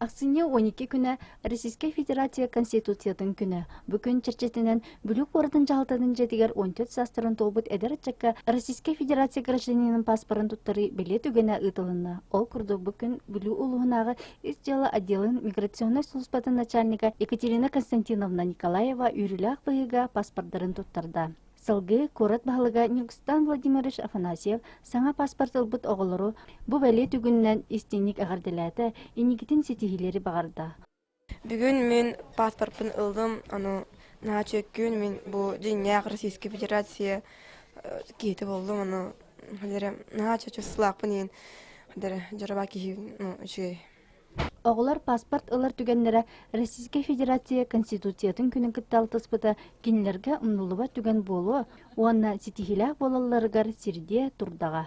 Ахсынньы 12 күнэ Российскай Федерация Конституциятын күнэ. Бу күн чэрчитинэн Бүлүү куоратын дьаһалтатын дьиэтигэр 14 саастарын туолбут эдэр ыччакка Российскай Федерация гражданинын паспорын туттарыы бэлиэ түгэнэ ыытылынна. Ол курдук бу күн Бүлүү улууһунааҕы ис дьыала отделын миграционнай службатын начальнига Екатерина Константиновна Николаева үөрүүлээх быһыыга паспордарын туттарда. Салгыы куорат баһылыга Ньургустан Владимирович Афанасьев саҥа паспорт ылбыт оҕолору бу бэлиэ түгүнүнэн истиҥник эҕэрдэлээтэ, инникитин ситиһиилэри баҕарда. Бүгүн мин паспорпын ыллым, ону наһаа чөккүн мин бу дьиҥнээх Российскай Федерация киһитэ буоллум, ону наһаа чочуслаахпын иһин дьоруба киһи үчүгэй. Оҕолор паспорт ылар түгэннэрэ Российскай Федерация Конституциятын күнүн кытта алтыспыта кинилэргэ умнуллубат түгэн буолуо уонна ситиһиилээх буолалларыгар сирдиэ турдаҕа.